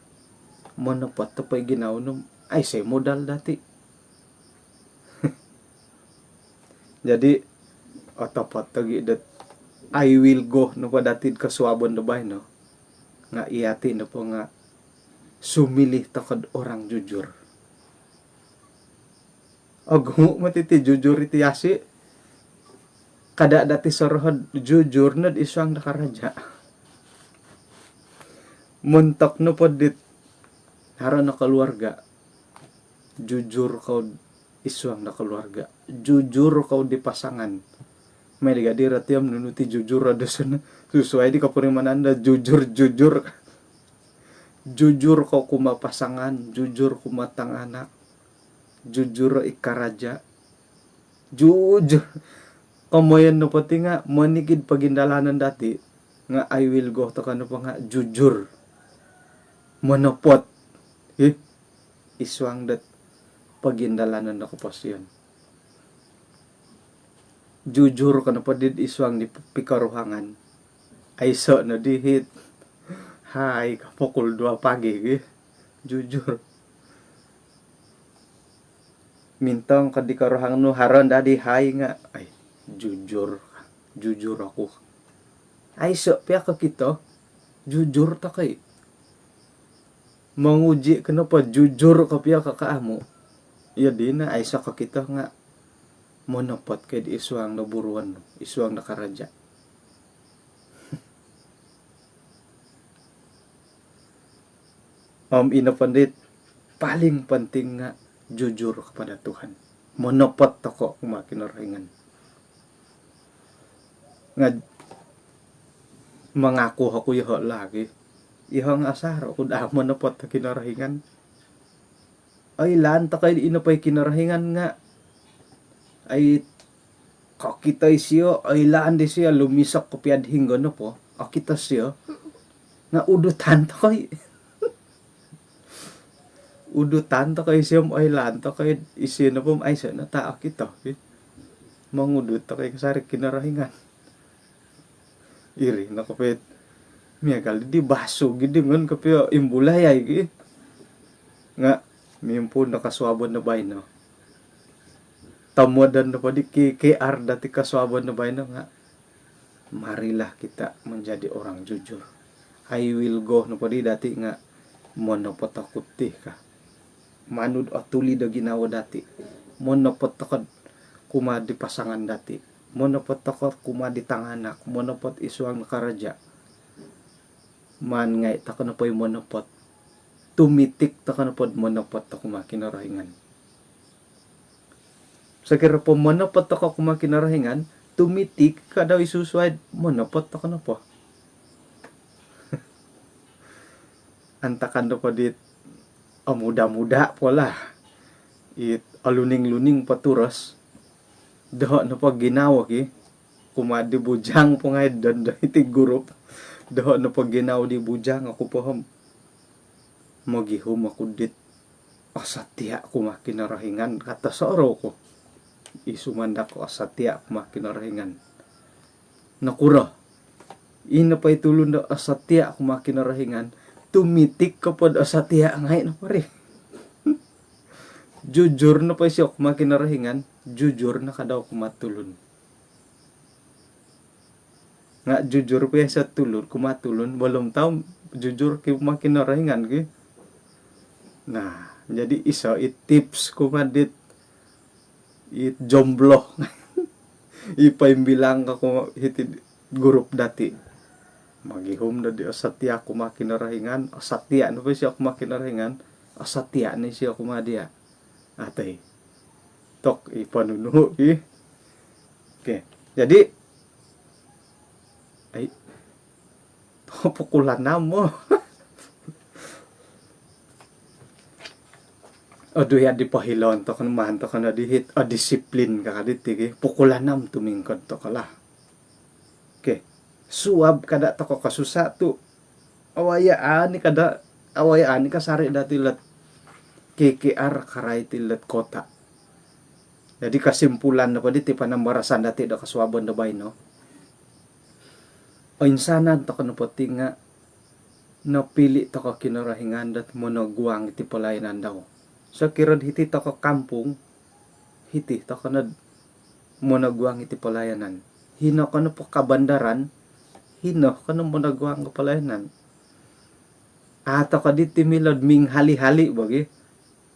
monopot toko i ginawo nu om aiso i modal dati. Jadi, otopot nogi dot I will go nopo dati id kosuabon do baino. Nga iyati nopo nga sumilih toko dot orang jujur. Ogumu moti ti jujur iti asi. Kada dati sorohon jujur nod isuang do karaja. Montok nopo dit haro no keluarga, jujur kou isuang do keluarga. Jujur kou di pasangan. Mai di gadi rati om nunu ti jujur o Dusun. Susuai di kopurimanan do jujur, jujur. Jujur kou kumaa pasangan, jujur kumaa tanganak, jujur i karaja. Jujur. Komoyon nopo ti nga monikid pogindalanon dati nga I will go toko nopo nga jujur. Monopot. Hi. Isuang dot pogindalanon do koposion. Jujur ko nopo did isuang di pikoruhangan. Aiso no di hit. Hai ka pukul dua pagi ki. Jujur. Mintong ko di koruhang nu, haro no daa di hai nga, ai, jujur, jujur oku. Aiso pia kokito, jujur tokou. Monguji ko nopo jujur kopio ko amu, iyo dino aiso kokito nga monopot ko id suang do buruon, id suang do karaja. Om ino po dit paling penting nga jujur kepada Tuhan. Monopot tokou kumaa Kinorohingan. Nga mangaku oku yoho lagi. Yoho nga asaro oku daa monopot do Kinorohingan. Oilaan tokou ino po i Kinorohingan nga, ai, kokito isio, oilaan disio, lumisok kopio id hinggo nopo, okito sio, nga udutan tokou. Udutan tokou isio om oilaan tokou isio nopo om aiso no daa okito. Mongudut tokou kasari Kinorohingan. Iri no kopio it miagal di basu gidi ngon kopio imbulai ai gi. Nga mimpuun do kosuabon do baino. Tomodon nopo di K K R dati kosuabon do baino nga, marilah kita menjadi orang jujur. I will go nopo di dati nga monopot oku ti ka. Manu do otulid o ginawo dati. Monopot tokou kumaa di pasangan dati. Monopot tokou kumaa di tanganak, monopot id suang do karaja. Maan ngai tokou nopo i monopot. Tumitik tokou nopo do monopot tokou kumaa Kinorohingan. Sokiro po monopot tokou kumaa Kinorohingan, tumitik kada i susuai monopot tokou nopo. Antakan nopo dit omuda-muda po lah, it oluning-luning po turos. Doho nopo ginawo ki, kumaa di bujang po ngai dondo iti gurup. Doho nopo ginawo di bujang oku po om mogihum oku dit osatia kumaa Kinorohingan, kato sorou ku. Isu mandak osatia kumaa Kinorohingan. Nokuro? Ino po i tulun do osatia kumaa Kinorohingan, tumitik ko po do osatia ngai nopo ri. Jujur nopo isio kumaa Kinorohingan, jujur no kada kumaa tulun. Nga jujur po isio tulun kumaa tulun, belum tau jujur kumaa Kinorohingan ki. Nah, jadi iso i tips kumaa dit, it jomblo. I poimbilang kaku hiti gurup dati. Mogihum do di osatia kumaa Kinorohingan, osatia nopo isio kumaa Kinorohingan, osatia no isio kumaa dia. Atai. Tok i ponunu i. Oke. Jadi, ai, pukul enam mo. Odu ya di pohilon tokou, maan tokou no di hiti, o disiplin ka kadi ti ki. Pukul enam tumingkod tokou lah. Oke. Suab kada tokou kosusa tu. Awayaan i kada, awayaan i kasari dati lot K K R karai ti lot kota. Jadi kesimpulan nopo diti panambarasan dati do kosuabon do baino. Oinsanan tokou nopo ti nga nopili tokou Kinorohingan dot monoguang iti pelayanan dau. Sokiro hiti tokou kampung, hiti tokou nod monoguang iti pelayanan. Hino ko nopo kabandaran, hino ko no monoguang ko pelayanan. A tokou diti milo do minghali-hali bo gi.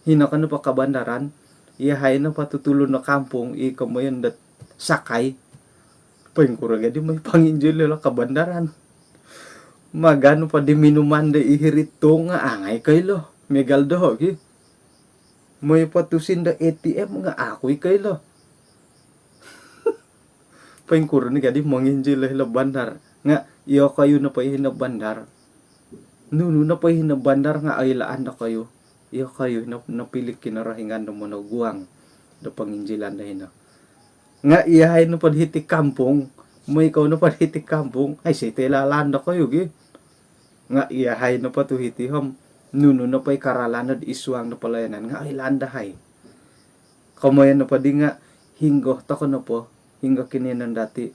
Hino ko nopo kabandaran, iyahai nopo tu tulun do kampung i komoyon dot sakai. Poingkuro gia di moi panginjil ilo kabandaran. Maganu po di minuman do i hiri tung nga a ngai koilo. Miagal doho gi. Moi po tusin do A T M nga a ku i koilo. Poingkuro ni kadi monginjil hilo bandar. Nga iyokoyu nopo i hino bandar. Nunu nopo i hino bandar nga oilaan dokoyu. Iyokoyu no, nopili Kinorohingan do monoguang do ponginjilan do hino. Nga iyahai nopo do hiti kampung, moi kou nopo do hiti kampung, aiso i toilaan dokoyu gi. Nga iyahai nopo tu hiti om, nunu nopo i karalan do id suang do pelayanan nga oilaan dahai. Komoyon nopo di nga hinggo tokou nopo, hinggo kinoiyonon dati,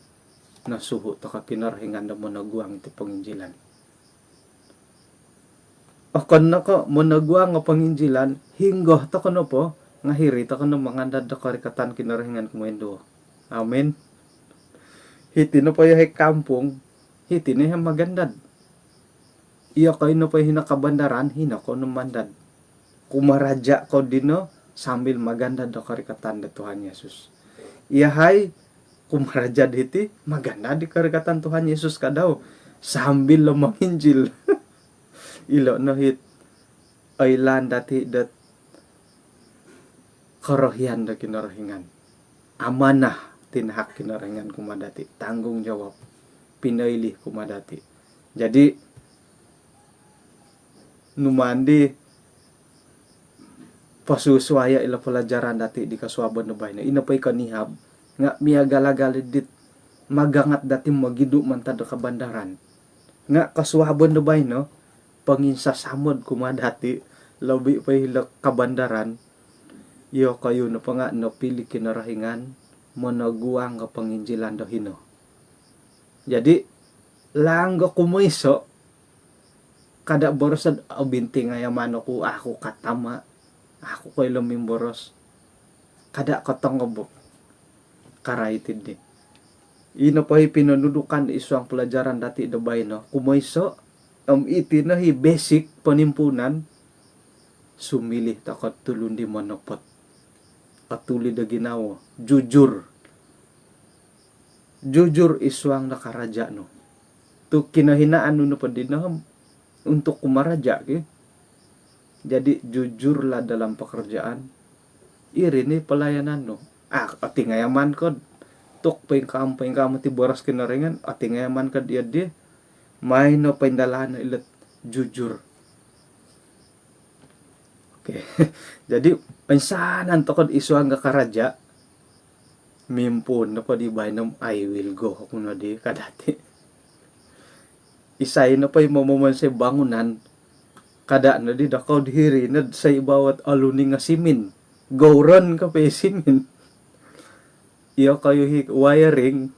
nosuhu tokou Kinorohingan do monoguang iti ponginjilan. Okon no ko monoguang o ponginjilan, hinggo tokou nopo, nga hiri toko no mangandad do korikatan Kinorohingan kumoinduo. Amin. Hiti nopo yahai kampung, hiti no yahai magandad. Iyokoyu nopo hino kabandaran, hino kou no mandad. Kumaraja kou dino sambil magandad do korikatan do Tuhan Yesus. Yahai kumaraja hiti, magandad di korikatan Tuhan Yesus ka dau sambil lo manginjil. Ilo no it oilaan dati dot korohian do Kinorohingan. Amanah tinahak Kinorohingan kumaa dati, tanggungjawab pinoilih kumaa dati. Jadi, numaan di posusuayo ilo palajaran dati di kosuabon do baino. Ino po i konihab nga miagal-agal dit magangat dati mogidu mantad do kabandaran. Nga kosuabon do baino, ponginsasamod kumaa dati, lobi po ilo kabandaran. Iyokoyu nopo nga nopili Kinorohingan monoguang do ponginjilan do hino. Jadi, langgo kumoiso, kada boroso do, "Obinting aya mano ku, aku katama, aku koilo mimboros." Kada kotongob o karait di. Ino po i pinonudukan id suang palajaran dati do baino. Kumoiso, om iti no i basic ponimpuunan, sumilih toko tulun di monopot. Otulid o ginawo, jujur. Jujur id suang do karaja nu. Tu kinohinaan nu nopo dino om untuk kumaraja ki. Jadi, jujurlah dalam pekerjaan. Iri ni pelayanan nu. Ah, otingayaman ko do tuk poingkaa-poingkaa moti boros Kinorohingan, otingayaman ko do iyo di. Mai no poindalan no ilo jujur. Okey. Jadi, insanan toko id suang do karaja. Mimpuun nopo di baino om, "I will go," ku no di ka dati. Isai nopo i momonsoi bangunan, kada no di dokou do hiri no do saibawo oluning o simin. Gouron ko po i simin. Iyokoyu i wiring,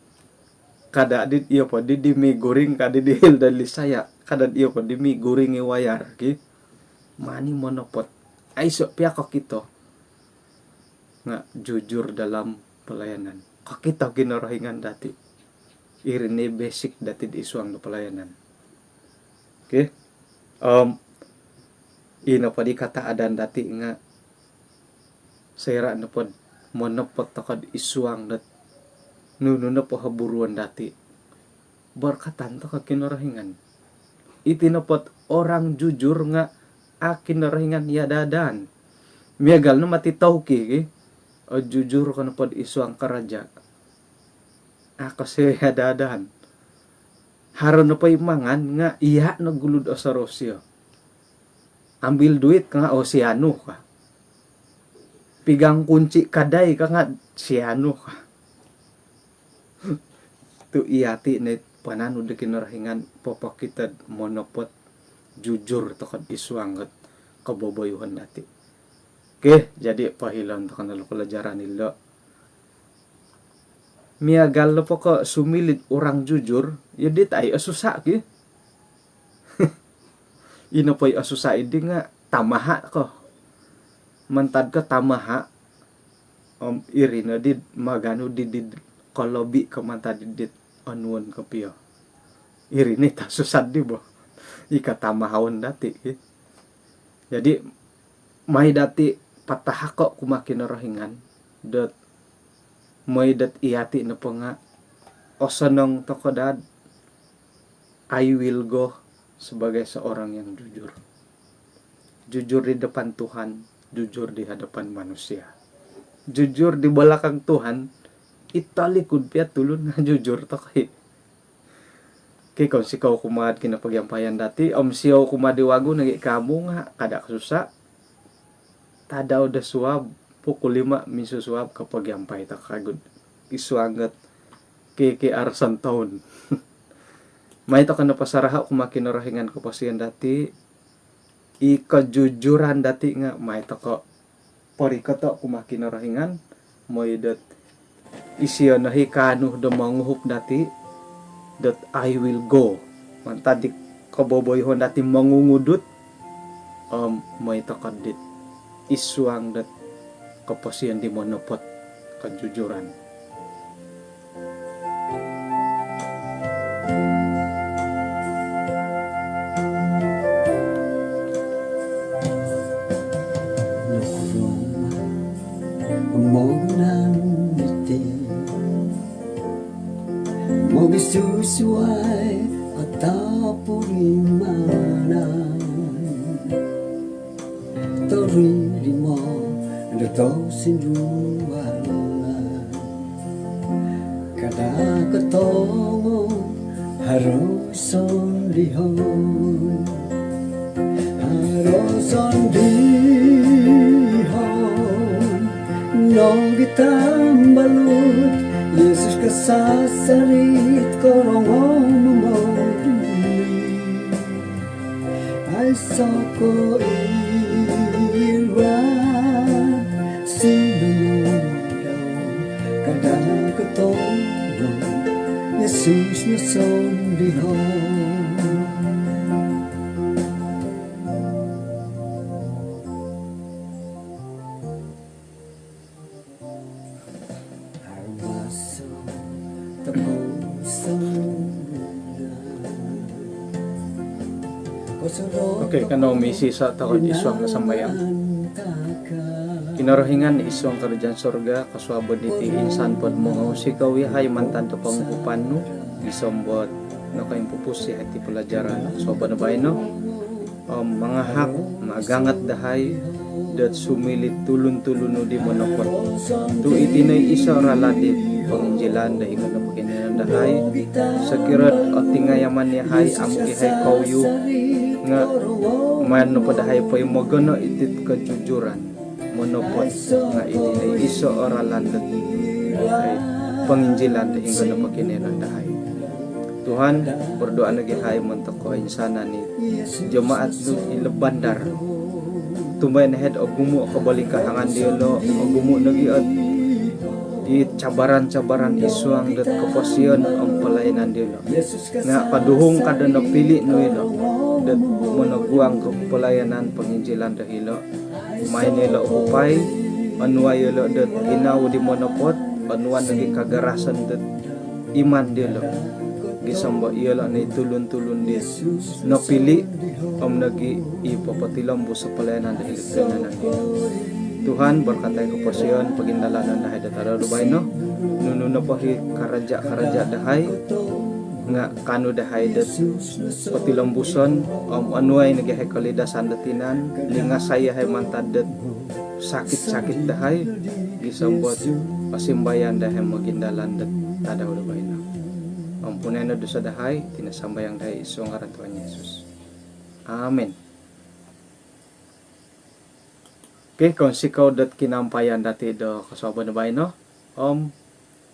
kada di, iyo po di, di miguring ka di, di hilo do lisaya. Kada di iyo po di miguring i wayar ki. Mani monopot. Aiso pia kokito. Nga jujur dalam pelayanan. Kokito Kinorohingan dati. Iri ni basic dati id suang do pelayanan. Okey. Om, ino po di kataadan dati nga soira nopo do monopot toko id suang dot nunu nopo o buruon dati, berkatan toko Kinorohingan. Iti nopo do orang jujur nga a Kinorohingan iadadaan. Miagal no moti tauki ki. O, jujur ko nopo id suang karaja, a ko sio iadadaan. Haro nopo i mangan nga iya no gulu do osorou sio. Ambil duit ka nga, "Oh, si anu," ka. Pigang kunci kadai ka nga, "Si anu," ka. Tu iyati no i pananud do Kinorohingan, popokito do monopot, jujur toko id suang dot koboboyuhon dati. Okey, jadi pohiloon toko no ilo pelajaran ilo. Miagal nopo ko sumilih orang jujur, iyo dit ai osusa ki. Ino po i osusa di nga tamaha ko. Mantad ko tamaha, om iri no di maganu di, di kolobi ko mantad di, di onuon kopio. Iri ni tosusad di bo. I katamahaon dati ki. Jadi, mai dati patahako kumaa Kinorohingan dot moi dot iyati nopo nga osonong toko daa do, "I will go sebagai seorang yang jujur." Jujur di depan Tuhan, jujur di hadapan manusia. Jujur di belakang Tuhan, id tolikud pia tulun nga jujur toko i. Okey, kounsikou kumaa do kinopogiampayan dati, om siou kumaa di wagu nogi kamu nga kada kosusa. Tadau do suab, pukul lima minsusuab, kopogiampai toko kagu id suang dot K K R santaun. Mai toko no pasarahao kumaa Kinorohingan koposion dati, i kejujuran dati nga mai toko porikoto kumaa Kinorohingan, moi dot isio no i kaanu do monguhup dati dot "I will go." Mantad di koboboyuhon dati mongungudut, om moi toko dit id suang dot koposion di monopot, kejujuran. Nokuro ma mogunan iti mogisusuai atau purimanan? Torimo do tosindualan. Kada kotongo haro sondihon. Haro sondihon nogi tambalut. Yesus kasasarit korongou momoduli. Aiso koiran sinonondau. Kada kotongo Yesus no sondihon. Okey, kanou misiso' toko'd isuang do sambayang. Kinorohingan isuang karajaan surga, kosuabon diti insan po'd mongounsikou iyahai mantad do ponguhupan nu, gisom dot nokoimpupus iyahai ti palajaran kosuabon do baino. Om mangahak, magangat dahai dot sumiliu tulun-tulun nu di monopot. Tu' iti no i iso' ralan di ponginjilan do hinonggo do pokionuon dahai. Sokiro otingayaman iyahai, amu' iyahai kouyuh, nga' maan nopo dahai poimogono' iti'd kejujuran. Monopot nga' iti no i iso' o ralan dot ponginjilan do hinonggo do pokionuon dahai. Tuhan, berdoa nogi' iyahai montok koinsanan i jemaat nu hilo'd bandar. Tumbayaan iyahai'd ogumu' o kobolingkahangan diyolo', ogumu' nogi' ot i cabaran-cabaran isuang dot koposion om palayanan diyolo'. Nga' koduhung ka do nopili' nu iyolo' dot monoguang ko palayanan ponginjilan do hilo'. Maai no iyolo' uhupai, onuai iyolo' dot ginawo di monopot, onuan nogi' kagarasan dot iman diyolo'. Gisom do iyolo' no i tulun-tulun di nopili' om nogi' i popotilombus o palayanan do hilo'd koiyonon. Tuhan, barakatai koposion pogindalanon dahai do tadau do baino. Nunu nopo i karaja-karaja dahai nga' kaanu dahai dot potilombuson om onuai nogi' iyahai kolidasan do tinan, lingasai iyahai mantad dot sakit-sakit dahai, gisom dot osimbayan dahai mogindalan dot tadau do baino. Ampunai no dusa dahai, iti no sambayang dahai isuang ngaran Tuhan Yesus. Amin. Okey, kounsikou dot kinampayan dati' do kosuabon do baino. Om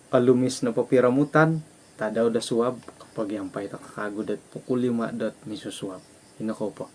olumis nopo piromutan, tadau do suab, kopogiampai toko' kagu dot pukul lima dot misusuab. Ino kou po.